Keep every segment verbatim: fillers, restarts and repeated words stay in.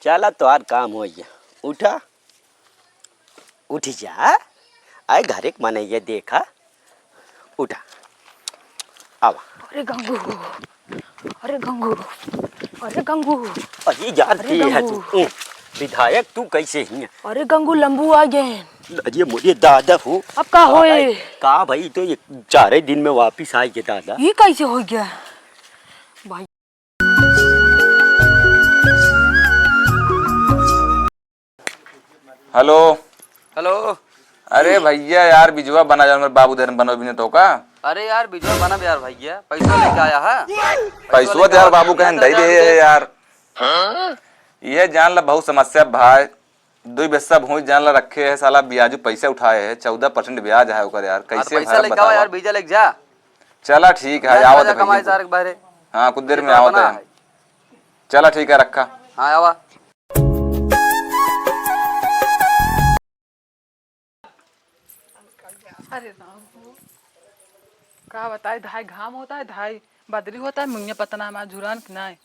चला, तोहार काम होइ गया। उठा, उठ जा। आए, घरे के मनइया देखा। उठा, आवा। अरे गंगू, अरे गंगू, अरे गंगू। अरे यार, अरे के है गंगू। तू? ऊ, विधायक तू कैसे हियाँ? अरे गंगू, लंबू आ गए। अरे मोरे दादा हो। अब का होए? का भाई, तो ये चारे दिन में वापिस आइ गए दादा। ये कैसे होइ गया भाई? हेलो। हेलो। अरे भइया यार, बिजवा बना जौन मेरे बाबू देर में बनवा बिने तो का? अरे यार, बिजवा बना बे यार भइया, पैसा लेके आया है। पैसवा तो यार बाबू कहन दे दे यार। ये जान ला बहुत समस्या भाई, दुई बेस्सा भूँज जान ला रखे है साला, ब्याजू पैसा उठाए है, चौदह परसेंट ब्याज है ओकर यार, हाँ, तो कैसे पैसा भरब लेके आवा बतावा? यार, बीजा लेके जा। चला ठीक है, चल, आवत जा है कमाए भइया। सारे के बाहरे। हाँ, कुछ देर ये में तो आवत बना है। है। चला ठीक है, रखा। हाँ, आवा। अरे राम हो, का बताई धाई, घाम होता है धाई, बदरी होता है, मुंगे पतना हमार झुरान की नाई।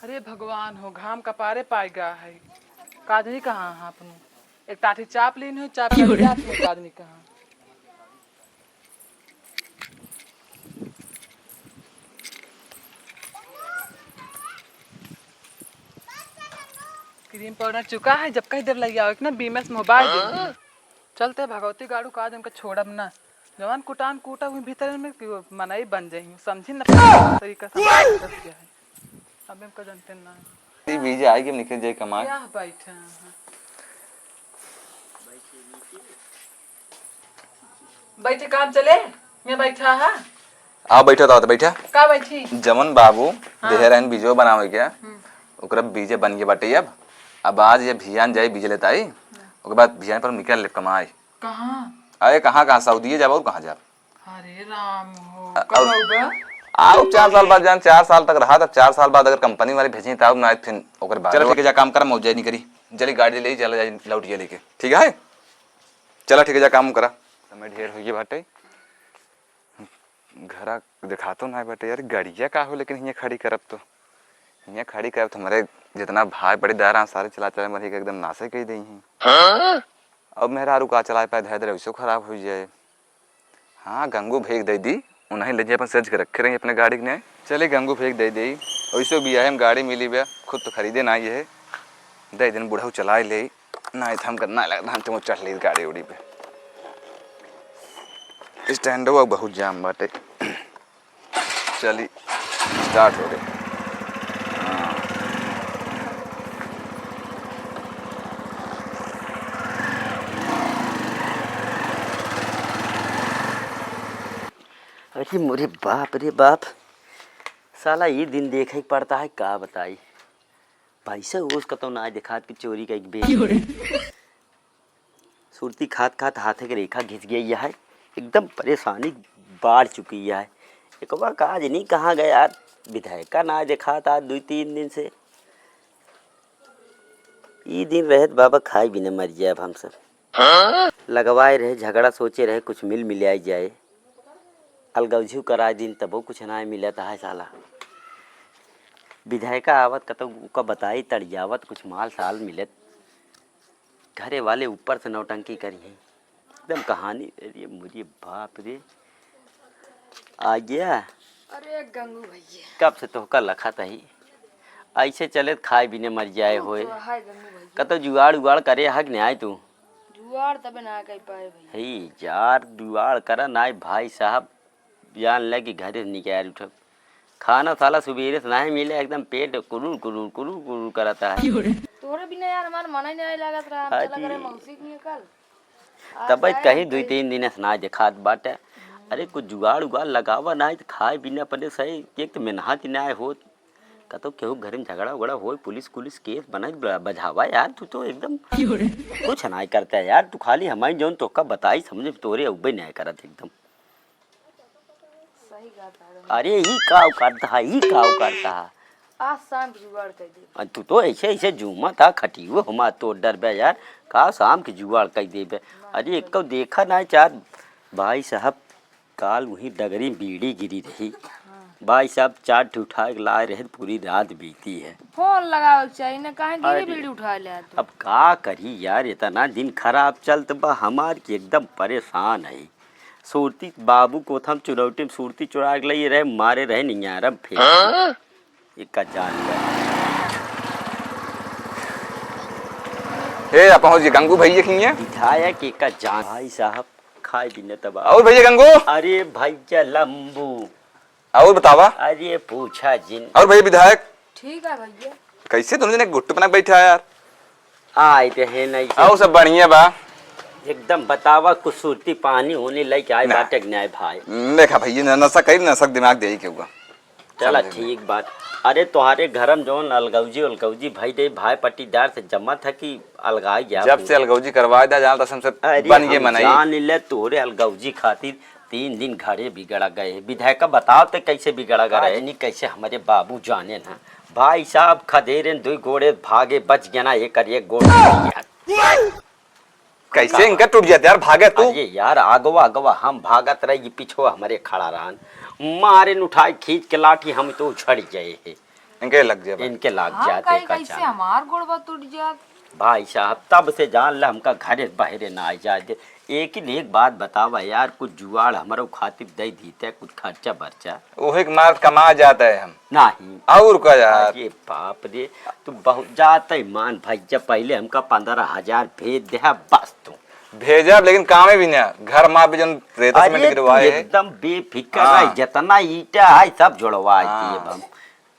अरे भगवान हो, घाम कपारे पाए गा है। काजनी कहाँ है अपनू? एक टाठी चाप लीन हो, चाप की जात हो, काजनी कहाँ? क्रीम पाउडर चुका है, जब कहीं देर लग आओ, एक ना बीमस मोबाइल दे दी। चलते भगवती गाड़ू का आज उनका छोड़ब ना। जवान कुटान कूटा हुई भीतर में कि वो मनई बन जाई, समझी ना तरीका से फंस गया है। अब इनका जानते ना। ई बीजे आए के निकल जाए कमाए। क्या बैठा है? बैठे काम चले, मैं बैठा है। आओ बैठो तो, तो बैठा। का बैठी? जमन बाबू हाँ। देहे रहन बीजो बनावे के, हम्म। ओकरा बीजे बन के बाटे अब। अब आज ये भियान जाए बीजे लेताई, ओकर बाद भियान पर निकल ले कमाए। कहाँ? अरे कहाँ, कहाँ? सऊदीए जाब और कहाँ जाब? अरे राम हो, अ-, कब और आउबा? आओ चार साल बाद जान, चार साल तक रहा, तब चार साल बाद अगर कंपनी वाले भेजें तब ना आए, फिर ओकर बाद। चलो ठीक है, जा काम कर, मौजा नहीं करी, जल्दी गाड़ी ले, चला जाए लौट के लेके, ठीक है? चला ठीक है, जा काम करा, समय ढेर होइए बाटे। घरा देखातो ना बाटे यार, गड़िया का हो, लेकिन हियाँ खड़ी करब तो, हियाँ खड़ी करब तो हमरे जितना भाई बड़े दारा सारे चला चला मरी के एकदम नासे कह दे ही। अब मेहरारू का चलाए पाए, धैर्य वैसे खराब हो जाए। हाँ, गंगू भैया के दे दी, उन्हीं ले जाए, अपन सज के रखे रही अपने गाड़ी के ने। चले, गंगू भैया के दे दी, वैसे भी है, हम गाड़ी मिली बे, खुद तो खरीदे ना ये है, दे दिन बुढ़ऊ चलाए ले, ना तो हम करना लगता, हम तो चढ़ ली गाड़ी उड़ी पे। स्टैंडवा बहुत जाम बाटे। चली, स्टार्ट हो गई। हाँ। अरे मोरे बाप रे बाप, साला ये दिन देखे के पड़ता है, का बताई। पैसा उस कतौ ना देखात कि चोरी का एक बेच। सुरती खात खात हाथे के रेखा घिस गई है, एकदम परेशानी बाढ़ चुकी है। एकवा का आज नहीं कहाँ गए यार, विधायका ना देखात आज दुई तीन दिन से। ई दिन रहत बाबा खाए बिना मर जाए अब हम सब। लगवाए रहे झगड़ा, सोचे रहे कुछ मिल मिलाए जाए, अलगौझू कराए दिन तबो कुछ ना मिलत है साला। विधायका आवत कतौ का बताई तड़ियावत कुछ माल साल मिलत। घरे वाले ऊपर से नौटंकी करी है। एकदम कहानी, अरे मुझे बाप रे। आ गया। अरे गंगू भैया। कब से तोहका लखत ही। ऐसे चले त खाए बिने मर जाए होए। तो हाय गंगू भैया। कतो जुगाड़ उगाड़ करे हक नहीं आए तू। जुगाड़ तबे ना कर पाए भैया। हे यार, जुगाड़ करा ना भाई साहब। जान ले कि घरे से निकाल उठब। खाना साला सुबेरे से नाहीं मिले, एकदम पेट कुरुर, कुरुर, कुरुर, कुरुर करता है। तोरे बिना यार हमार मन ही नहीं लागत रहा, हम चला करे मौसी के कल। आज तब आए कहीं हम दुई कहीं तीन दिन से ना देखात बाटे। अरे, कुछ जुगाड़ उगाड़ लगावा ना, तो खाए बिना अपने सही, एक तो मेहनत ही ना होत। कतो केहू घर में झगड़ा उगड़ा होए, पुलिस कुलिस केस बना, ब-, बजावा यार, तू तो एकदम कुछ ना करता है यार, तू खाली हमारी जौन तोका बताई समझे, तोरे उबे नहीं करत एकदम। सही बात है। अरे, ई का करता है, ई का करता है? आज शाम के जुगाड़ कर दे। अ, तू तो ऐसे, ऐसे झूमत हा, खटियो हमार तोड़ डरबे यार। का शाम के जुगाड़ कर देबे? अरे, एको देखा ना चार भाई साहब, काल वही डगरी में बीड़ी गिरी रही। हाँ। भाई साहब, चार ठे उठा के लाए रहे, पूरी रात बीती है। फोन लगावे के चाहिए ना, काहे धीरे अरे, बीड़ी उठा ले तू? अब का करी यार, इतना दिन खराब चलत बा हमार कि एकदम परेशान है। सूरती बाबू को हम चुनौटी में सूरती चुरा के लिए रहे, मारे रहे नियारम फेर। हाँ? एका जान ले। ए, आप पहुंच गए गंगू भैया की है? विधायक एका जान। भाई साहब, खाए बिना तबाह। और भैया गंगू? अरे भैया लंबू। और बतावा? अरे पूछा जिन। और भैया विधायक? ठीक है भैया। कैसे तुम जने गुट्टू बना के बैठा है यार? आए रहे नहीं से। और सब बढ़िया बा? एकदम बतावा, कुछ सुरती पानी होने लेके आए ना। बाटे कि नहीं भाई? देखा भैया, न-, नशा करी, नशा के दिमाग दे ही के हुआ। चला समझे? ठीक बात। अरे तोहरे घर में जौन अलगौजी अलगौजी भाई दे, भाई पट्टीदार से जमा था कि अलगाई गया जब पूरा? से अलगौजी करवाए दा, जान तो हमसे अरे बन के हम मनाई। जान ले तोहरे अलगौजी खातिर तीन दिन घरे बिगड़ा गए। विधायक का बताओ ते कैसे बिगड़ा गए? राजनी कैसे हमारे बाबू जाने ना। भाई साहब खदेरे दुई गोड़े भागे, बच गया ना, एक एक गोड़ टूट गया। कैसे इनका टूट जाते यार, भागे तू। अरे यार, आगवा आगवा हम भागत रही, पीछो हमारे खड़ा रहन, मारे न उठाए खींच के लाठी, हम तो उछड़ गए हैं। इनके लग जाए भाई। इनके लग हम जाते कहीं का कैसे चाल। हमार गोड़वा टूट जात। भाई साहब, तब से जान ले हमका घरे बहरे ना आ जाए दे। एक ही एक बात बतावा यार, कुछ जुआड़ हमरो खातिर दे दीते, कुछ खर्चा बर्चा। ओहे के मार कमा जाता है हम। नहीं। और का यार? अरे बाप रे, तू बहुत जाता है मान भाई, जब पहले हमका पन्द्रह हजार भेज दे, बस तू। भेजब, लेकिन कामे भी ना। घर मा भी जौन रेता सीमेंट अरे तू गिरवाए है। एकदम बेफिक्र हाँ। रह, जितना ईटा है सब जोड़वा हाँ। दिए हम।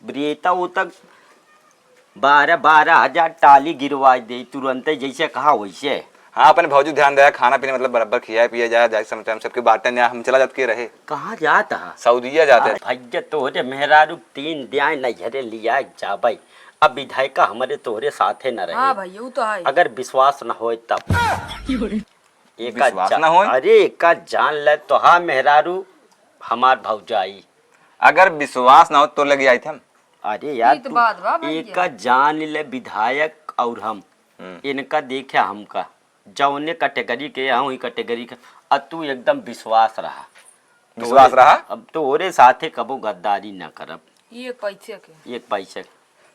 रेता वो तक बारह, बारह हजार टाली गिरवा दे तुरंते, जैसे कहा वैसे। हाँ, अपने भौजी ध्यान दे, खाना पीना मतलब बराबर खियाए पिए जाए, जाए समय टाइम सबके बाटे ना, हम चला जात के रहे। कहाँ जात हा? सऊदिया जाते हाँ, हैं। भैया तोहरे मेहरारू तीन दियाए नैहरे लिया जाबे। अब विधायिका हमरे तोहरे साथे न रहे। हाँ भैया, वो तो है। अगर विश्वास न होए तब। एका विश्वास जा-, ना होए? अरे एका जान ले तोहार मेहरारू हमार भौजाई। अगर विश्वास ना हो तो लगे आई थे हम। अरे यार ई तो तू बात बा भैया। एका जान ले विधायक और हम। हम्म। इनका देखे हमका। जौने category के हैं, वही category के। अब तू एकदम विश्वास रहा। विश्वास तोरे, रहा? अब तोरे साथे कबो गद्दारी ना करब। ये पैसे के। एक पैसे के।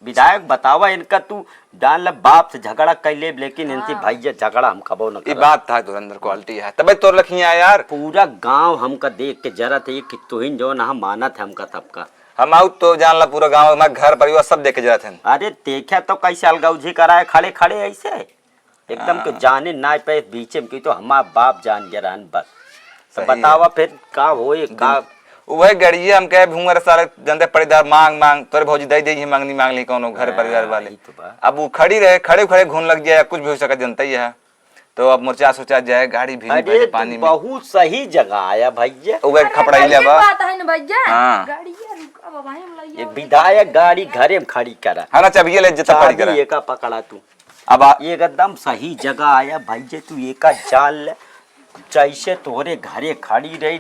विधायक बतावा इनका, तू जान ले बाप से झगड़ा कर ले, लेकिन इनसे हाँ। भैया झगड़ा हम कबो ना ई करब। बात था, तो अंदर quality है, तबे तोर लखिया यार। पूरा गांव हमका देख के जरत है कि तुहिन जौन हम मानत है हमका सबका। हम आउत तो जान ला पूरा गांव, हमार घर परिवार सब देख के जरत है। अरे देखे तो कैसे अलगौजी कराए खड़े खड़े ऐसे। एकदम तो हाँ। जाने ना पे बीचे में, कि तो हमार बाप जान गया रहन बस। तो सही है। बतावा फिर का होए, का? दिन-, वही गड़िया हम कहे भूंगर सारे जनते पड़ीदार मांग मांग, तोरे भौजी दे दे ही मांगनी मांग ली कौनो घर हाँ, परिवार वाले। यही तो बा। अब वो खड़ी रहे, खड़े खड़े घून लग जाए, कुछ भी हो सके जनता ही है। तो अब मुरचा सोचा जाए, गाड़ी भी अरे, बाटे, तू पानी में। बहुत सही जगह आया भैया। वो एक अरे, खपड़ाई ले कइसे बा। बात है ना भैया? हाँ। गाड़िया रुका बा भाई, हम लइया एक हो विधायक जाए। गाड़ी घरे में खड़ी करा। हाँ ना, चाबिया ले जता पड़ी चाबी करा। एका पकड़ा तू। अब आ- एकदम सही जगह आया भैया, तू एका जान ले, जैसे तोहरे घरे खड़ी रही,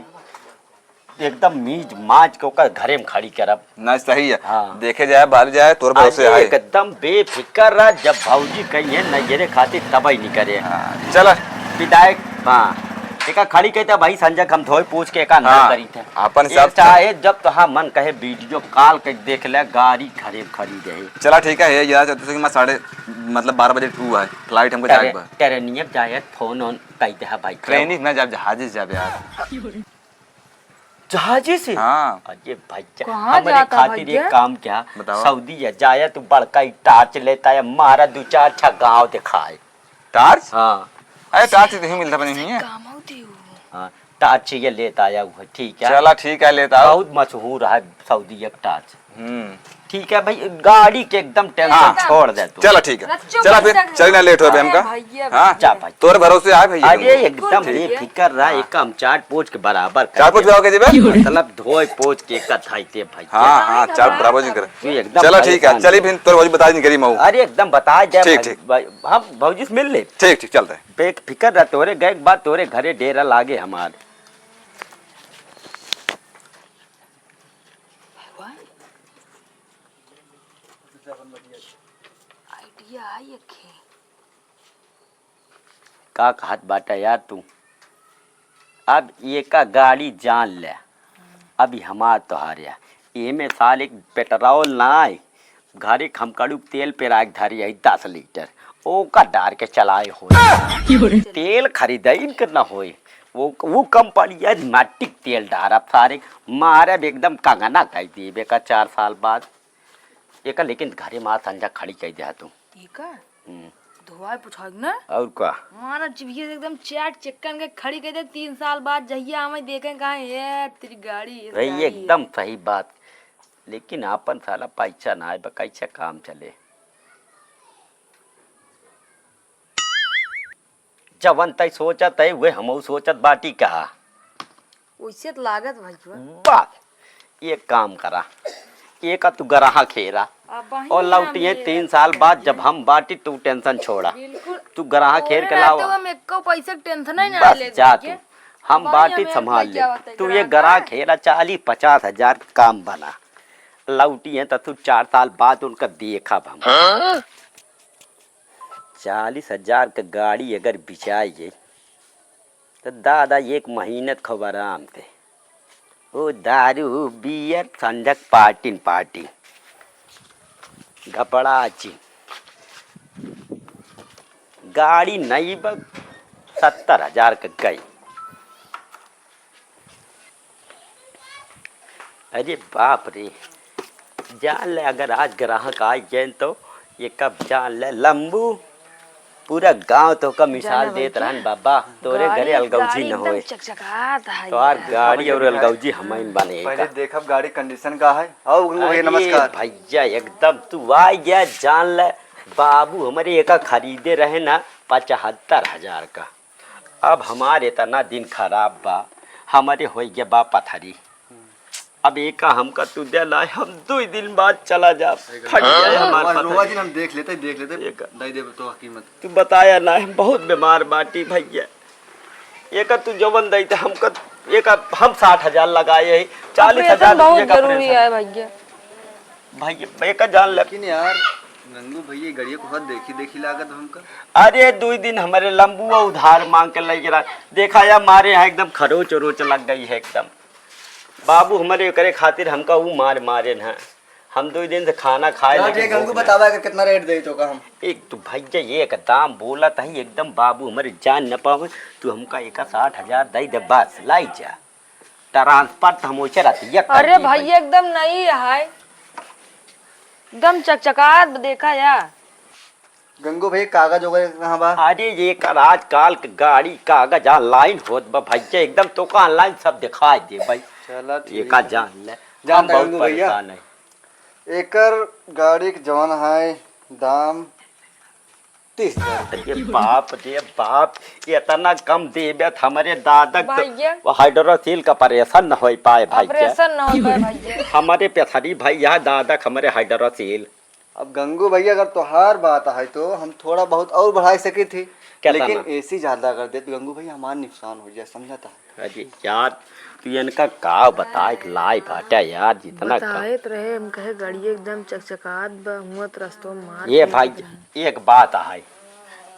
एकदम मीज माज के ओकर घरे में खड़ी करब। ना, सही है। हाँ। देखे जाए, बाहर जाए, तोर भरोसे अरे, आए। एकदम बेफिकर रह, जब भौजी कही है नैहरे खातिर तबई नहीं करे। हाँ, चल। विधायक, हाँ। एका खड़ी कहते भाई संजय, हम धोए पूछ के एका ना हाँ, करी थे। अपन ए हिसाब से। चाहे जब तो हाँ मन कहे video call के देख ले, गाड़ी घरे में खड़ी रहे। चला ठीक है, ये यार, जब तक मैं साढ़े, मतलब बारह बजे टू है, flight हमको जाए के बा। ट्रेनिया जाए, फोन ऑन कह दे, हाँ भाई, ट्रेनिया ना, जब जहाज से जाबे यार। जहाजे से? हाँ। अरे भैया, कहाँ हमरे जाता खातिर भैया? एक काम क्या, बताओ। सऊदी या जाया, तू बड़का ही टार्च लेता है, मारा दो चार छा गाँव दिखाए। टार्च? हाँ। अरे टार्च तो ही मिलता बनी हुई है। काम होती हूँ। हाँ, टार्च ये लेता आया हुआ, ठीक है। चला ठीक है, लेता आओ। बहुत मशहूर है सऊदी एक टार्च। हम्म। ठीक है भाई, गाड़ी के एकदम tension हाँ। छोड़ दे तू। चला ठीक है। रच्चो चला फिर, बच्चा चल ना, late हो बे अरे हमका। भैया, हाँ। भैया। जा भाई। तोरे भरोसे आए भैया अरे हमको। एकदम ठीक है। बेफिकर रहा, हाँ। एक हम चाट पोच के बराबर चाट पोच करके। जाओगे जी बे? मतलब धोए पोच के कथाई ते भाई। हाँ, हाँ, हाँ, चाट हाँ। बराबर जी कर। तू एकदम चला ठीक है, परेशान चली है। फिर तोरे भौजी बता दी करी मऊ। अरे एकदम बता दे ठीक, भाई, ठीक। भाई, हम भौजी से मिल ले। ठीक, ठीक, चलते हैं। बेफिकर रहा, तोरे गए के बाद तोरे घरे डेरा लागे हमार। भगवान, idea आई एक है। का कहत बाटा यार तू? अब एका गाड़ी जान ले, अभी हमार तोहार या। एमे साले पेट्रोल नाई, घरे खमकड़ू तेल पेराइक धरी है दस लीटर, ओका डार के चलाए हो। तेल खरीदइन के न होए, वो, वो कंपनी है, माटिक तेल डारब सारे, मारब एकदम कंगना कइ देबे का चार साल बाद। एका लेकिन घरे मार संझा खड़ी कइ दे तू। एका? हम्म। धोआई पुछाई ना? और का? मारा जिभिया से एकदम चाट चिक्कन के खड़ी कइ दे, तीन साल बाद जहिया हमें देखें कहाँ, "ए, तेरी गाड़ी, इस भाई, गाड़ी है।" एकदम सही बात। लेकिन आपन साला पैसा ना आए, बा कैसे काम चले? जवन तय सोचत है, उहे हमहू सोचत बाटी कहा। वैसे तो लागत भाई बा। बस, एक काम करा, एका तू ग्राहक हेरा, अब वही और ना लौटिए मिले तीन साल बाद, जब हम बाटी, तू टेंशन छोड़ा। बिल्कुल। तू ग्राहक हेर के लावा। हम एको पैसा के टेंशन ही ना बस ले जा तू, हम बाटी संभाल ले। तू ये ग्राहक हेरा, चालीस पचास हजार काम बना, लौटिए तो तू चार साल बाद उनका देखब हम। हाँ? चालीस हजार के गाड़ी अगर बिचाई जाई, तो दादा एक महीने त खूब आराम से। ओ दारू, बियर, संझक पार्टी न पार्टी। घपड़ाची। गाड़ी नई बा, सत्तर हजार के गई। अरे बाप रे, जान ले, अगर आज ग्राहक आ जाए तो ये कब जान ले, लंबू, पूरा गांव तो का मिसाल देत रहन बाबा, तोरे घरे अलगौजी न होए। चकचकात है तो यार। गाड़ी और अलगौजी हमाइन बने पहले का। देखब गाड़ी कंडीशन का है। आओ गंगू भैया, अरे नमस्कार। भैया, एकदम तू आ गया, जान ले, बाबू हमारे एका खरीदे रहे ना पचहत्तर हजार का। अब हमार इतना दिन खराब बा, हमरे होइ गया बा पथरी। अब एका हमका तू दे ना, हम दो ही दिन बाद चला जा। फट गया हमार पथरी। रोवा जी, हम देख लेते, देख लेते। एका दे देब तो कीमत। तू बताया ना, हम बहुत बीमार बाटी भैया। एका तू जवन दे ते हमका, एका हम साठ हजार लगाए है, चालीस हजार ऑपरेशन बहुत जरूरी है भैया। भाई, एका जान ले। लेकिन यार, गंगू भैया, गड़िया को हद देखी, देखी लागत हमका। अरे, दुई दिन हमरे लंबुआ उधार मांग के लइ रहा। देखा या, मारे यहाँ एकदम खरोच उरोच लग गई है एकदम। बाबू हमरे ओकरे खातिर हमका ऊ मार मारे न। हम दुई दिन से खाना खाए चलो लेकिन ठीक, गंगू भूख नहीं। बतावा कि कितना रेट दे तो का हम। एक तो भैया, ये एक दाम बोलत है एकदम, बाबू हमरे जान न पावे। तू हमका एका साठ हजार दे दे बस, लाई जा। ट्रांसफर त हम वैसे रहती है अरे करती भाई, भाई। एकदम नई है, एकदम चकचकात, देखा या। गंगू भाई, कागज वगैरह कहाँ बा? अरे, ये कर आजकल के गाड़ी कागज ऑनलाइन होत बा भैया, एकदम तो का ऑनलाइन सब दिखाई दे भाई। चला ये ठीक का है। जान ले, जान हम ले बहुत गंगू भैया। परेशान है। एकर गाड़ी के जवन है दाम तीस हजार। अरे बाप रे बाप, इतना कम देबे त हमरे दादा के भैया। हाइड्रोसील का ऑपरेशन न होइ पाए भैया। ऑपरेशन न होइ पाए भैया। हमरे पेथरी भैया दादा के हमरे हाइड्रोसील। अब गंगू भैया, अगर तोहार बात है तो हम थोड़ा बहुत और बढ़ाई सकी थी, केतना? लेकिन एसी ज्यादा कर दे तो गंगू भैया हमार नुकसान हो जाए, समझता है? अरे यार, तू इनका का बताए के लाई बाटा यार, जितना का बताए त रहे, हम कहे गाड़ी एकदम चकचकात बा, हुआ त रस्तों में मार ये देत भाई, रहे। एक बात है,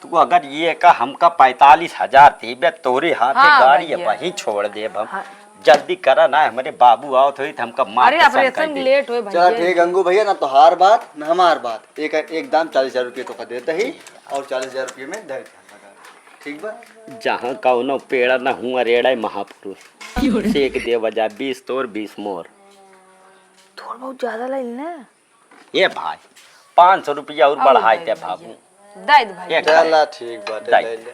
तू अगर ये का हमका पैंतालीस हजार देबे, तोरे हाथे हाँ, गाड़ी भैया। वहीं छोड़ देब हम। हाँ। जल्दी करा ना, हमरे बाबू आवत होई त हमका मार अरे, के सन ऑपरेशन कर दे। लेट होए चला भैया। ठीक, गंगू भैया, ना तोहार बात, ना हमार बात। एक, एक दाम चालीस हजार रुपये तो का देते ही, और चालीस हजार रुपये में दे दे। ठीक बा? जहाँ कौनो पेड़ न हुआ रेड़े महापुरुष। सेक दे बजा, बीस तोर, बीस मोर। थोड़ बहुत ज्यादा ले लेना। ए भाई, पाँच सौ रुपया और और बढ़ाई दे दे बाबू। भैया। दे दे भाई। एक चला ठीक बाटे, दे। ले ले।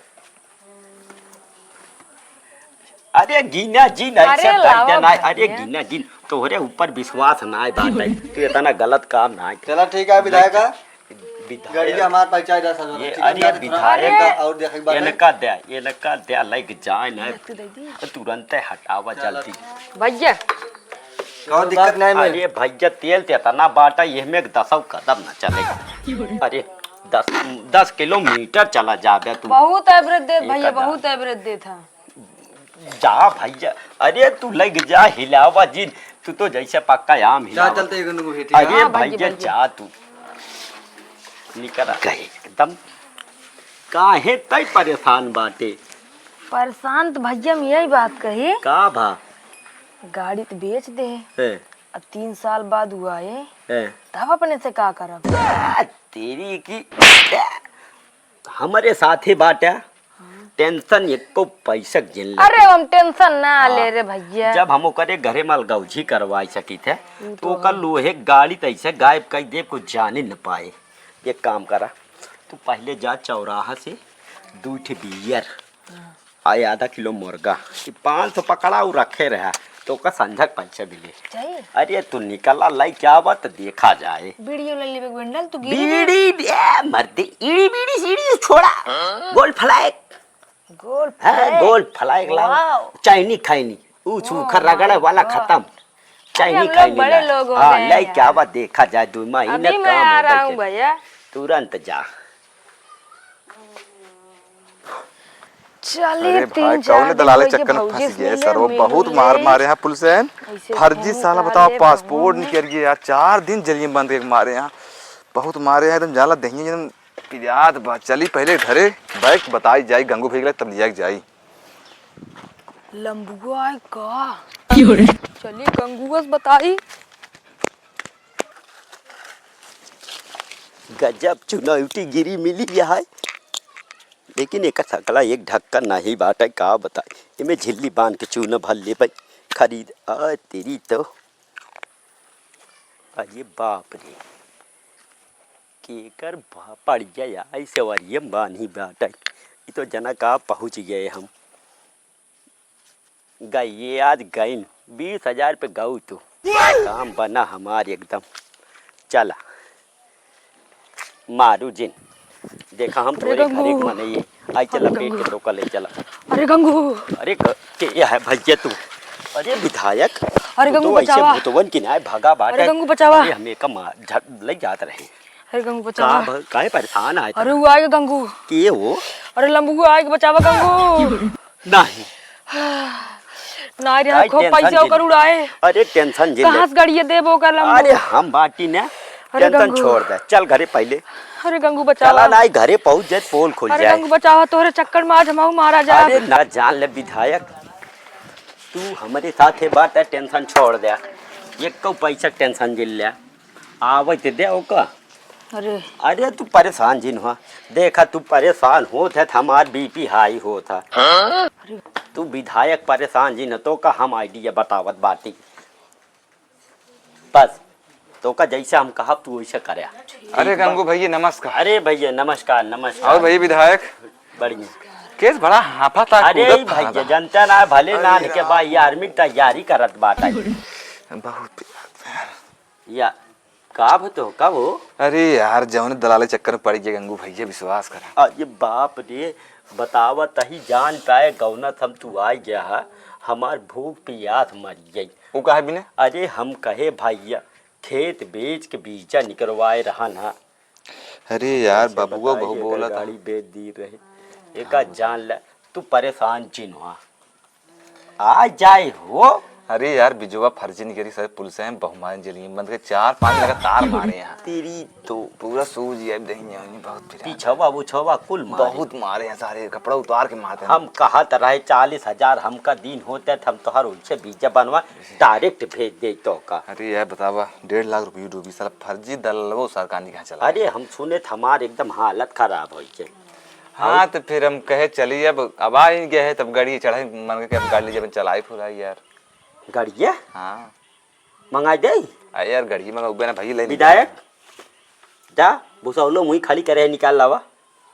अरे गिना जिन, अरे ऐसे दे लावा देना है। अरे भैया। गिना जिन, तोहरे ऊपर विश्वास ना है बात है। तू इतना गलत काम ना है। चला ठीक है विधायक। विधायक। गड़िया हमार पहुंचा दे सब। ये ठीक है, अरे ना तो थोड़ा विधायक। और देखे के बाद है। इनका दे, इनका दे, लग जाए ना। तू दे दी। तुरंत हटावा चला। जल्दी। भैया। कौन दिक्कत नहीं में? अरे भैया, तेल ते इतना बाटा, ये में एक दसौ कदम ना चलेगा। अरे, दस, दस किलोमीटर चला जाबे तू। बहुत average देत एक भैया, हजार। बहुत average देत है। जा भैया, अरे तू लग जा, हिलावा जिन, तू तो जैसे पक्का आम जा, हिलावा। चलते हैं, गुनगुन, ठीक है। अरे हाँ, भैया, भैया, भैया। जा तू। निकल आ। गए एकदम। काहे तय परेशान बाटे? परेशान तो भैया, हम यही बात कही। का भा? गाड़ी तो बेच दे। हैं। अब तीन साल बाद हुआ है, हैं। तब अपने से का करब? आ, तेरी की, हमरे साथे बाटे, tension एको पैसा के जिन ले। अरे, हम tension ना हाँ। ले रे भैया। जब हम ओकरे घरे मलगौजी करवाई सकी थे, ऊ तो तो ओकर है। लोहे गाड़ी तैसे गायब कर दे, कुछ जाने न पाए। एक काम करा, तू पहले जा चौराहा से दू ठे बियर हाँ। आ आधा किलो मुर्गा, ई पाँच सौ पकड़ा उ रखे रहा, तो ओकर संझा के पैसा भी ले। चाहिए? अरे, तू निकला, लाई क्या बात, देखा जाए। बीड़ियो ले लेबे, बंडल, तू गिरी बीड़ी, ए, मर्दे, ईड़ी बीड़ी सीड़ी छोड़ा। गोल फ्लैग। गोल हाँ, फ्लैग। गोल फ्लैग लाओ। वाओ। चाइनी खाइनी, ऊ ओ सूखा माय रगड़े वाला गॉड। खत्म। अरे, चाइनी हम लोग खाइनी बड़े ला। लोग हो हाँ, गए हैं ले क्या यार। बात, देखा जाए, दो महीने अभी मैं काम आ होता रहा है हूँ कि भैया। तुरंत जा। चलिए, अरे तीन भाई, चार कौन दिन दलाले हो गए, चक्कर में भौजी फंस से गए मिले, सर? वो मिल बहुत उल मार ले। मारे हैं पुलिस हैं। कैसे फर्जी घूम साला उठा बताओ, ले पासपोर्ट बहू। निकल गया यार, चार दिन जेल में बंद के मारे हैं, बहुत मारे हैं एकदम, जाला दहिए एकदम पिरात बा। चली पहले घरे, बैग बताई जाई, गंगू भैया के तब लिया के जाई। लंबुआ आए का? क्यों रे? चली गंगुआ से बताई। गजब चुनौटी गिरी मिली है, लेकिन एकर सकला एक ढक्कन नहीं बाटे, का बताई। एमे झिल्ली बांध के चूना भर ले भाई खरीद। आ तेरी तो, अरे बाप रे, केकर भा-, पड़ गया ऐसे वरियम बानी बाटे। ई तो जना का पहुँच गए हम। गइए आज गइन, बीस हजार पे गऊ तू। काम बना हमार एकदम। चला। मारू जिन। देखा हम अरे तोरे घर गंगू। एक मनई। आई चला अरे पेट के गंगू। टोका ले चला। अरे गंगू। अरे ग-, के है भैया तू? अरे विधायक, अरे तू गंगू तो ऐसे बचावा। भूतवन की नाय भगा बाटे। अरे गंगू बचावा। अरे हमें का मार झट लग जात रहे। अरे गंगू का बचावा। भ-, काहे परेशान आए अरे थे? वो आएगा गंगू। के हो? अरे लंबू आएगा बचावा गंगू। नहीं। ना रे, काहे खूब tension पैसा जिन? ओकर उड़ाए। अरे tension जिन कहाँ ले। से गाड़िया देबो ओकर लंबू? अरे हम बाटी ने, अरे tension गंगू। छोड़ दे, चल घरे पहले। अरे गंगू बचावा। चला ना, घरे पहुँच जाए, पोल खुल अरे जाए। गंगू बचावा, तोहरे चक्कर में आज हमहू मारा जा। अरे ना जान ले विधायक, तू हमरे साथे बाटे, tension छोड़ दे, एको पैसा tension जिन ले, आवत दे ओका। अरे। अरे तू परेशान जिन हुआ, देखा तू परेशान होत है त हमार BP high होत है। अरे। तू विधायक परेशान जिन, तोका हम idea बतावत बाटी। बस, तोका जैसे हम कहब तू वैसे करे। अरे गंगू भैया नमस्कार। अरे भैया नमस्कार, नमस्कार। और भैया विधायक? बढ़िया। केस बड़ा हाफा था, अरे कूदत था भैया, बा। जनता ना भले अरे नान के यार। बा, ये army की तैयारी करत बाटे। बहुत प्यार। या, का हो तो, का हो? अरे यार, जौन दलाले चक्कर में पड़ गया गंगू भैया, विश्वास करा। अरे बाप रे, बतावा तही जान पाए गौना हम तू आ गया है, हमार भूख पियास मर गई। वो काहे बिना? अरे हम कहे भैया, खेत बेच के बीजा निकरवाए रहन है। अरे यार, कैसे बबुआ बताई, बहु एकर बोला था। गाड़ी बेच दी रहे। एका जान ले, तू परेशान जिन हुआ। आ जाए हो। अरे यार, बिजुआ फर्जी निकली सर, पुलिस हैं, बहु मारे जेल में बंद के चार पांच लगातार मारे हैं। तेरी तो। पूरा सूज गया, अब देख नहीं, बहुत पिरात। पीछवा, उछवा कुल मारे। बहुत मारे हैं सारे, कपड़ा उतार के मारते हैं। हम कहत रहे चालीस हजार हमका दिन होते त हम तोहर उनसे बीजा बनवा direct भेज दे तो का। अरे यार बतावा, डेढ़ लाख रुपये डूबी, साला फर्जी दलाल वो सरकार ने कहाँ चला। अरे हम सुने त हमार एकदम हालत खराब होइ गई। हाँ, तो फिर हम कहे चली, अब, अब आ ही गए हैं, तब गाड़ी चढ़ाई, मन के अब गाड़ी ले जब चलाई फुराई यार। गाड़िया? हाँ। मंगाई दे? अरे यार, गाड़ी मंगाऊबे ना भाई, ले विधायक, जा, भुसौलो मुँह खाली करे है, निकाल लावा।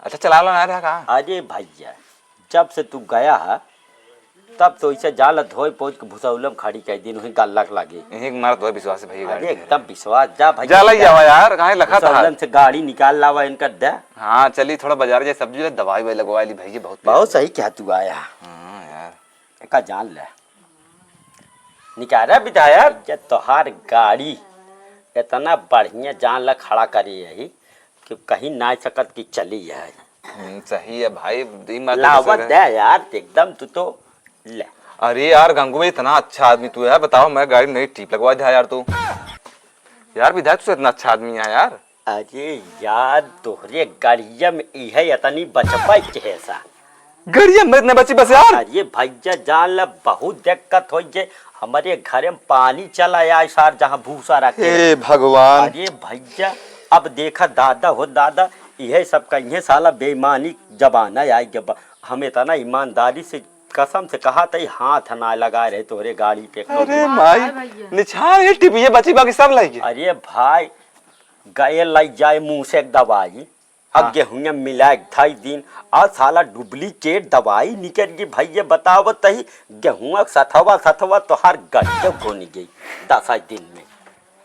अच्छा, चला लो ना रहा कहाँ? अरे भैया, जब से तू गया है, तब तो इसे जाल धोए पोंछ के भुसौलम खड़ी कर दिन, वहीं गल्ला के लागे। यहीं के मारा तो विश्वास है भैया, गाड़ी अरे एकदम विश्वास, जा भैया, जा लग जा। जावा यार, कहाँ लखा था? भुसौलम से गाड़ी निकाल लावा इनका दे। हाँ, चली थोड़ा बाजार जाए, सब्जी ले, दवाई वाई लगवा ली भैया, बहुत बहुत सही क्या तू आया। हाँ यार। एका जान ले। निकारा विधायक, ये तोहार गाड़ी इतना बढ़िया जान ला खड़ा करी है कि कहीं ना सकत कि चली है। हम्म, सही है भाई, ई मत लावत ऐसे दे यार, एकदम तू तो ले। अरे यार गंगू भाई, इतना अच्छा आदमी तू है, बताओ मैं गाड़ी में नई टीप लगवा दे यार तू। यार विधायक, तू इतना अच्छा आदमी है यार। अरे यार, तोहरे गड़िया में इहे इतनी बचपा के है सा। गड़िया में इतने बची बस यार। अरे भैया, जान ला बहुत दिक्कत हो जे, हमरे घरे में पानी चला आए सार, जहाँ भूसा रखे। हे भगवान। अरे भइया, अब देखा दादा हो दादा, इहे सब कहिए साला बेईमानी जमाना आइ गया। हम इतना ईमानदारी से कसम से कहा तई हाथ ना लगाए रहे तोहरे गाड़ी पे। अरे माई, निछार ये टिपिये बची बाकी सब लइ गए। अरे भाई, गए लइ जाए मुँह से एक दवाई, अब हाँ। गेहूं में मिलाए के धई दिन, आ साला डुप्लीकेट दवाई निकल गई। भइया बतावत ही, गेहूं सथवा सथवा तोहार गजब बन गई दस दिन में।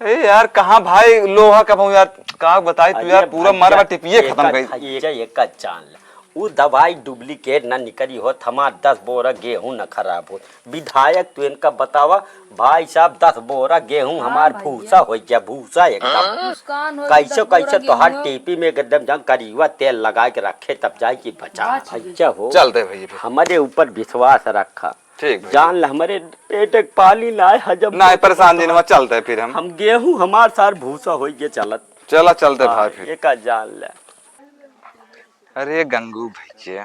ए यार, कहाँ भाई लोहा का भाव यार, का बताई तू अरे यार, पूरा भइया, मरवा टिपिये खत्म कर। एक, एक जान ले, उ दवाई डुप्लीकेट ना निकली होत, हमार दस बोरा गेहूं ना खराब होत। विधायक, तू इनका बतावा, भाई साहब, दस बोरा गेहूं हाँ हमार भइया। भूसा होइ गया, भूसा एकदम। नुकसान होइ गया, कैसे, दस बोरा कैसे तोहार गेहूं। टीपी में एकदम जंग करियुआ तेल लगाए के रखे, तब जाए कि बचा। बच गई। भइया हो, चलते भइया फिर। हमारे ऊपर विश्वास रखा। ठीक भइया। जान ले, हमारे पेट के पानी ना है, हजम ना है, परेशान जिन हुआ, चलते फिर हम। हम गेहूं हमार सार भूसा होइ गया चलत। चला, चलते हाँ, भाई फिर। ये का जान ले। अरे गंगू भइया,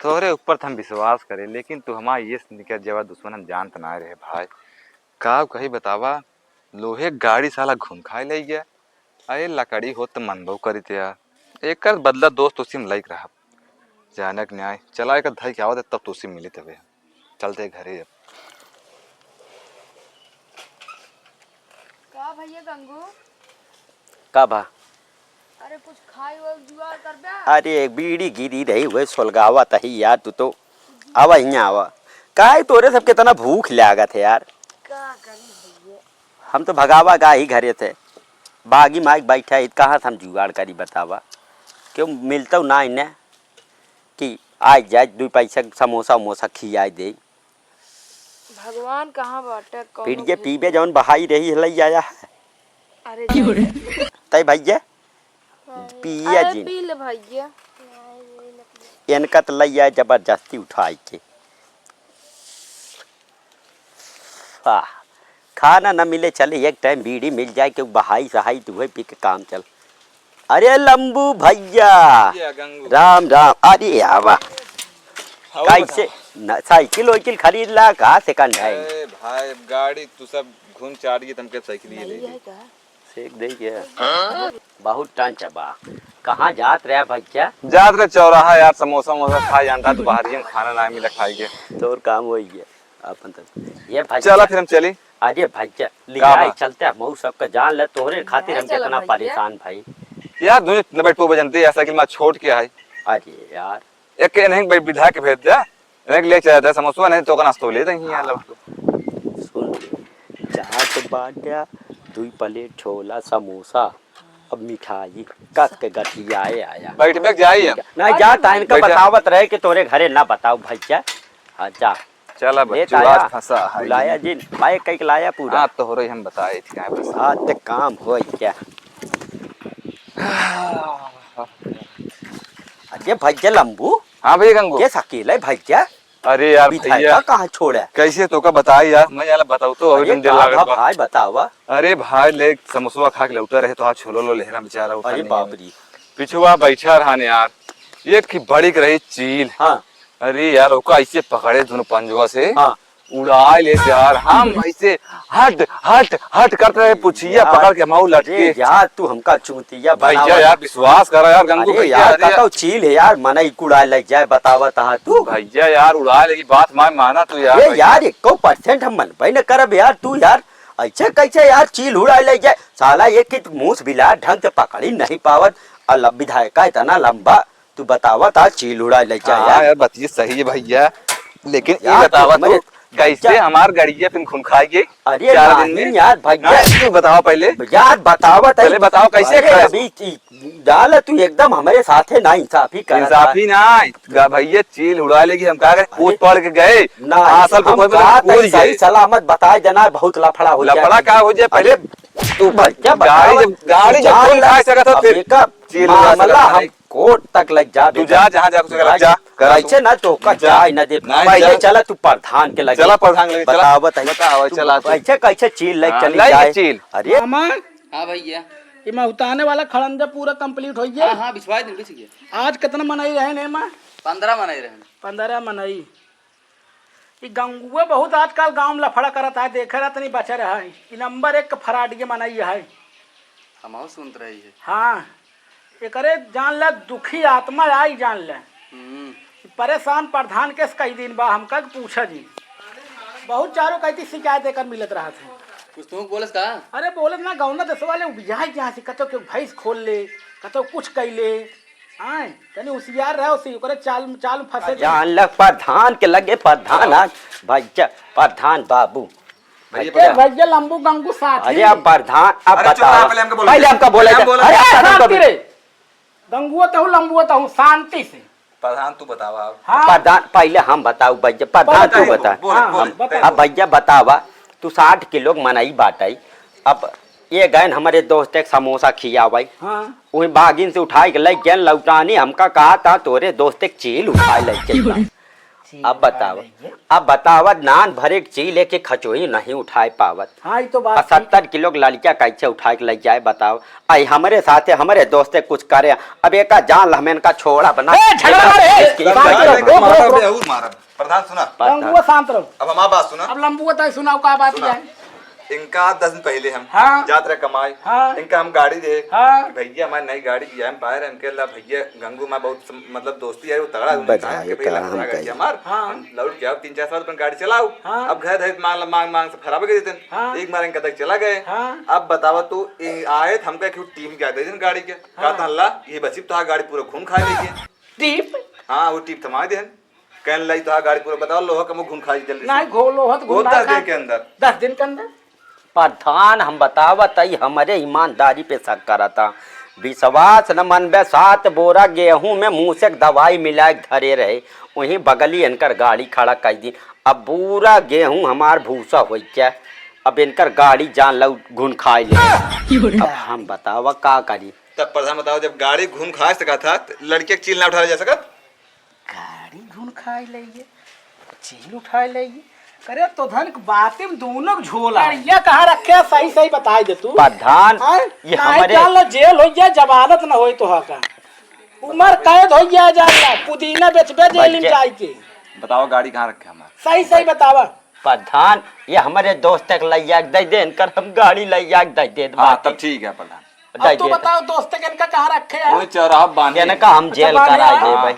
तोहरे ऊपर त हम विश्वास करे, लेकिन तू हमार ये निकल जेवा दुश्मन हम जानत ना रहे भाई। का कही बतावा, लोहे गाड़ी साला घुन खाए ले गया, अरे लकड़ी हो त मनबो करी त यार। एकर बदला दोस्त उसी में लाइक रहा, जानक न्याय। चला एक धई के आवत है, तब तो उसी मिली तबे। चलते घरे अब। का भइया गंगू? का बा? अरे कुछ खाई वाई जुगाड़ कर बे? अरे एक बीड़ी गिरी रही हुए सोलगावा तही यार, तू तो आवा हियाँ आवा। काहे तोरे सब कितना भूख लागत है यार? का करी भइया? हम तो भगावा गा ही घरे से। बागी माइक बैठा है, कहाँ से हम जुगाड़ करी बतावा? क्यों मिलता ना इन्हें कि आ जाए दो पैसा समोसा उमोसा खियाए दे। भगवान कहाँ बाटे, कौनो पीड़िए भेद पीबे नहीं। जौन बहाई रही है, लई आया है। अरे जाओ। तय भैया, हाँ। पिया अरे जिन। पी ले भैया। इनका तो लई आए जबरदस्ती उठाई के। आह, खाना न मिले चले, एक टाइम बीड़ी मिल जाए, केहू बहाई सहाई तो उहे पी के काम चल। अरे लंबू भैया, भैया गंगू। राम राम। अरे आवा। हवा कैसे बताओ। न, साइकिल वाइकिल खरीद ला का सेकंड हैंड? अरे भाई, गाड़ी तू सब घूम चार गई, तुमके साइकिल ये ले नहीं ली। है का? सेक दे के। बहुत टंच बा। कहाँ जात रहे भैया? जात रहे चौराहा यार, समोसा वमोसा खाए, जानता तो बाहर ही हम खाना ना मिला खाए के। तोर काम वही है। अपन तो। ये भैया। चला फिर हम चली। अरे भैया, ले का जाए बा? चलते हैं, मऊ सबका जान ले, तोहरे खातिर हम चला कितना भैया। परेशान भाई। यार, दुनिया इतना बैठ पे बजनते, ऐसा कि मैं छोड़ के आई। अरे यार। एक के नहीं भाई, विधायक के भेज दे, एक ले चला जाता है, समोसा नहीं तो का नाश्ता ले देंगे यार, हाँ। लोग तो। सुन, जात बाट्या, दुई प्लेट छोला समोसा, अब मिठाई, कस के गठियाए आया। बैठ बैठ जाई हम। नहीं, जा, ताइन का बैठा। बतावत रहे कि तोरे घरे ना बताओ भैया। हाँ, जा। चला लेत बच्चू, आया, आज फंसा है बुलाया ये। जिन, माइक कई के लाया पूरा। हाँ, तोहरे हम बताए थी, काहे फंसा। हाँ, ते काम होई क्या? अरे भैया लंबू, हाँ भैया गंगू। के अकेले भैया? अरे यार विधायक भैया, का कहाँ छोड़ा? कैसे तो का बताई यार, मैं यार बताओ तो अभी अरे तुम दिल का लागत भा बा। भाई बतावा। अरे भाई ले समोसवा खा के लौटा रहे तो आज छोलो लो लेहरा बेचारा उठा अरे नहीं बाप है। रे। पिछुआ बैठा रहन यार, एक की बड़ी के रही चील। हाँ। अरे यार ओका ऐसे पकड़े दोनों पंजवा से। हाँ। उड़ाए ले यार, हम ऐसे हट, हट, हट करते रहे, पुछिया यार, पकड़ के हम लटके। अरे यार, तू हमका चूतिया भैया बनावा। यार, विश्वास करा यार, गंगू अरे भैया, यार, अरे यार। कतौ चील है यार, मनई कुड़ा लग जाए, बतावा तहा तू। भैया यार, उड़ाए लेगी बात मान, माना तू यार, अरे भैया। यार, एको परसेंट हम मनबे न करब यार, तू यार, ऐसे कैसे यार चील उड़ाए ले जाए? साला एक ही मूस बिलार ढंग से पकड़ी नहीं पावत, और लब-, विधायका इतना लंबा, तू बतावा ता चील उड़ा ले जा हाँ यार। यार, बतिये सही है भैया, लेकिन ये यार, बतावा तू तू, हमारे कैसे भैया हमार गड़िया फिर खून खाएगी अरे चार दिन नहीं में? यार, भैया। हाँ, तू बतावा पहले। यार, बतावा तई। पहले बताओ कैसे अरे, खाए? अभी ची-, डाल तू एकदम हमारे साथे ना इंसाफी करत इंसाफी है। ना, गा-, भैया चील उड़ा लेगी, हम का करे? अरे, कूद पड़ के गए। ना, असल तो हम कोई का कूद तई सही गए। सलामत बताए देना, बहुत लफड़ा हो जाए। लफड़ा का हो जाए? पहले अरे, तू भैया, गाड़ी बतावा, जब, गाड़ी जब जान खून ला, खाए सकत हो, अब फिर एका चील उड़ा मामला सकत हम है। कोर्ट तक लग जा तू बेटा। जा, जहाँ जा, उसे लग जा, करा तू। कैसे ना तो का जा। जाए ना दे। नहीं, पहले जा। चला तू प्रधान के लगे। चला प्रधान के लगे, चला। बतावत है। बताओ, तू चला तू। कैसे, कैसे चील ले हाँ, चली लाई जाए? चील। अरे। मामा। हाँ भैया। ये महूताने वाला खड़ंजा पूरा complete हो गया। हाँ, हाँ, बिछवा दे, बिछ गया। आज कितना मनई रहे ने माँ? पन्द्रह मनई रहे। पन्द्रह मनई। ई गंगुआ बहुत आजकल गाँव में लफड़ा करत है, देखे रहा तनी बचे रहा। ई नंबर एक के फराडिये मनई है। हमहू सुनत रही है। हाँ, एकरे जान ले, दुखी आत्मा आई जान ले। हम्म। परेशान प्रधान के कई दिन बा, हमका के पूछा जी। बहुत चारों कई शिकायत एकर मिलत रहत है। कुछ तुहूँ बोलस का? अरे बोलत ना, गौना देश वाले उबियाई जहाँ से, कतो के भैंस खोल ले, कतो कुछ कई ले। आए, तनी होशियार रहे, उसी ओकरे चाल, चाल में फंसे जान ले। प्रधान के लगे प्रधान आज, भैया, प्रधान बाबू। भैया, भैया, भैया, लंबू गंगू साथ अरे ही। अब प्रधान, अब अरे चुप रहा, बताओ। पहले हमको बोले पहले दे। हमका बोले पहले दे। हम बोले अरे दे। शांति रे। गंगुओ तहु, लंबुओ तहु, शांति से। प्रधान, तू बतावा अब। हाँ। प्रधान, पहले हम बताऊ भैया, प्रधान, पहले तू तू बता। बोल, हाँ, बोल, हाँ, तू बता। अब बोल। भैया बतावा, तू साठ किलो के मनई बाटई, अब ये गैन हमरे दोस्त एक समोसा खियावई, हाँ। वही बागिन से उठाई के लई गैन लौटानी, हमका कहा था तोरे दोस्त एक चील उठाए लई चल बा। अब बतावा, अब बतावा, नान भरे के चील एक खचोई नहीं उठाए पावत। हाँ, ई तो बात आ ठीक है। सत्तर किलो के लड़किया कैसे उठाए के लई जाए, बतावा। आई हमरे साथे, हमरे दोस्ते कुछ करे, अब एका जान ल, हम इनका छोड़ा बना। ए, झगड़ा मारे, ए, इसकी शांत रहो, शांत रोक, रोक, रोक। मारब, मारब। प्रधान सुना। प्रधान। लंबुआ शांत रहो। अब हमार बात सुना। अब लंबुआ तय सुनाओ का बात सुना। है? इनका दस दिन पहले हम हाँ। जात रहे कमाए, हाँ। इनका हम गाड़ी दे हाँ। कि भैया हमारी नई गाड़ी लिया, हम पाए रहे, इनके ला भैया गंगू माँ बहुत सम-, मतलब दोस्ती है, वो तगड़ा है, उन्हें कहा बधाई कि भैया का लफड़ा हम करके कही। हमार, हाँ। हम लौट के आओ, तीन चार साल अपन गाड़ी चलाओ। हाँ। अब घर है, मांग, मांग, मांग से खराब कर देते हैं। हाँ। एक बार इनका तक चला गए। हाँ। अब बतावा तू, ए, आए तो हमका एक टीम क्या दे दिन गाड़ी के, हाँ। कहता अल्लाह, ये बची तो गाड़ी पूरा घूम खा लेगी। टीप? हाँ, वो टीप थमा दे। कहन लाई तो गाड़ी पूरा बतावा, लोहा का मुंह घूम खा जल्दी से। नहीं, घो-, लोहा तो घूम वो ना दस खा। दिन के अंदर। दस दिन के अंदर। प्रधान, हम बतावत हई, हमरे ईमानदारी पे शक करता। विश्वास न मनबे, सात बोरा गेहूं में मूसक दवाई मिलाए के धरे रहे, वहीं बगली इनकर गाड़ी खड़ा कर दी। अब पूरा गेहूं हमार भूसा होइ गया, अब इनकर गाड़ी जान लो घुन खाए ले। अब हम बतावा का करी? तब प्रधान बताओ, जब गाड़ी घुन खा सका था, तो लड़के के चील ना उठा ले जा सकत? गाड़ी घुन खाए लइए, चील उठाए लइए। करे तो धन के बातें में दोनों के झोला है। ये कहाँ रखे है, सही सही बताई दे तू। प्रधान, हाँ? ये काहे हमारे जान ला जेल हो जाए, जमानत न होए तो हा का। उम्र कैद हो जाए, जान ला, पुदीना बेचबे जेल में भैया। जाए के। बताओ गाड़ी कहाँ रखे हमारे? सही सही बतावा। प्रधान, ये हमारे दोस्त के लइया के दे दे, इनकर हम गाड़ी लइया के दे दे हाँ, बाकी। तब ठीक है प्रधान। अब दे तू दे। बताओ दोस्त के इनका कहाँ रखे हैं? कोई चौराहा बांधे। इनका हम अच्छा, जेल बांधे कराए हैं। दे भाई।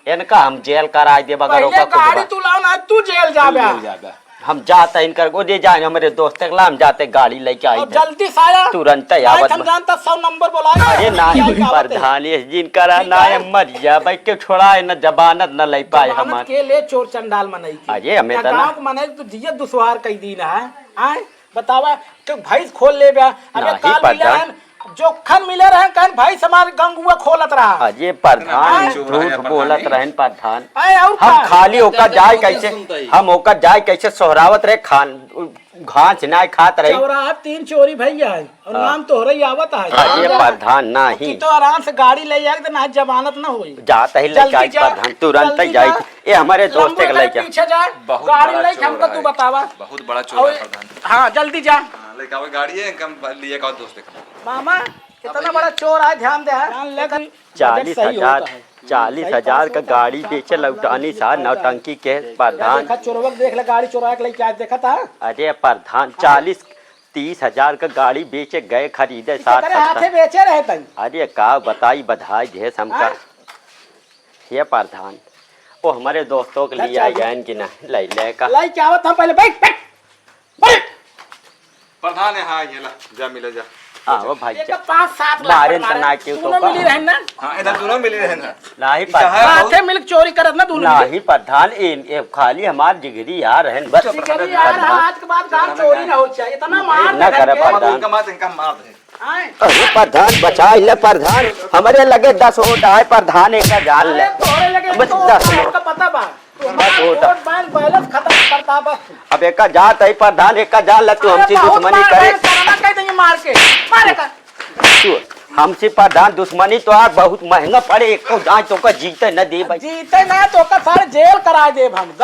इनका हम जेल कराए दे, अगर पहले ओका कुछ गाड़ी बा-, तू लाओ ना, तू जेल जाबे। तू जेल जाबे। हम जाते इनकर को दे जाए, हमारे दोस्त के ला, हम जाते गाड़ी लेके आई अब थे। जल्दी से आया। तुरंत ही नहीं, आवत हम बा। जानता सौ नंबर बोलाए। अरे ना, क्या, क्या बात है? प्रधान, ये जिन करा ठीक ना है। है, मर जा भाई, क्यों छोड़ाए ना, जमानत ना ले पाए जमानत हमार। के ले चोर चंडाल मनई की। अरे हमें या तो ना गाँव के मनई तो जिया दुश्वार कई दिन है। आए? बतावा, तो भैंस खोल लेबे। अबे नाहीं काल मिले प्रधान। रहन, जोखन मिले रहन, कहन भैंस हमार गंगुआ खोलत रहा। अरे प्रधान, इतना झूठ चोर है झूठ प्रधान बोलत नहीं। रहन प्रधान। अरे और हम का? खाली ओकर जाए कैसे, सुनता ही। हम ओकर जाए कैसे सोहरावत रहे, खान, घास नाहीं खात रहे। चौराहा तीन चोरी भैया है, और हाँ। नाम तोहरे ही आवत है। अरे प्रधान अब नहीं। कि तो आराम से गाड़ी ले आए, तो ना जमानत ना होई। जात ही जल्दी लेके आई जा, प्रधान, तुरंत जल्दी जाई। जा। ए, हमारे दोस्त लंबू के तेरे लइका। पीछे जाए, बहुत गाड़ी बड़ा लइके चोर हमको है। तू बतावा। बहुत बड़ा चोर और है प्रधान। हाँ, जल्दी जा। हाँ, लेके आओ गाड़ी है, इनका हम लिए का दोस्त देखा। मामा, इतना बड़ा चोर है, ध्यान दे, हाँ। जान ले कि चालीस हजार, बजट सही होता है। चालीस हजार का गाड़ी बेचे लौटानी सा, नौटंकी के प्रधान। देखा, चोरवा के देख ले, गाड़ी चोरा के लेके आज देखा था। अरे प्रधान, हाँ। चालीस, तीस हजार का गाड़ी बेचे गए खरीदे, साठ सत्तर। हाथे बेचे रहे तनी। अरे का बताई, बधाई देस हमका। हाँ? हे प्रधान, वो हमारे दोस्तों के लिए आ जाएन कि ना, ले, ले का। लाई क्या आवत हम पहले, बैठ, बैठ, बैठ। प्रधान है, हाँ, ये ला, जा मिले जा। हाँ, वो भाई एक जा। पाँच सात लाख मारे मारे। तना क्यों तो दोनों का? मिली रहन ना? हाँ, इधर दोनों मिली रहन ना। नहीं, इधर प्रधान। है, हाथे मिलके चोरी करत ना दोनों मिली। नहीं, प्रधान, ए, ए, खाली हमार जिगरी यार रहन, बस। जिगरी यार, आज के बाद गांव चोरी ना हो चाहिए, इतना मार ना दे करे करके। प्रधान। इनका मार, इनका मार दे। आए। अरे प्रधान, बचाई ले प्रधान, हमरे लगे दस वोट आए प्रधान, एक हजार ले। अरे तोहरे लगे बस तो दस वोट। आपका पता बा। बस वोट। वोट बैंक बैलेंस खत्म करता बस। अब एक हजार तई प्रधान, एक हजार ले तू अरे हमसे बहुत दुश्मनी मार करे। बैंक करना कह देंगे मार के। मारे का। तू हमसे प्रधान दुश्मनी तो आज बहुत महंगा पड़े, एको जाए तो का जीते न दे भाई। जीते ना तो का सारे जेल करा देब हम।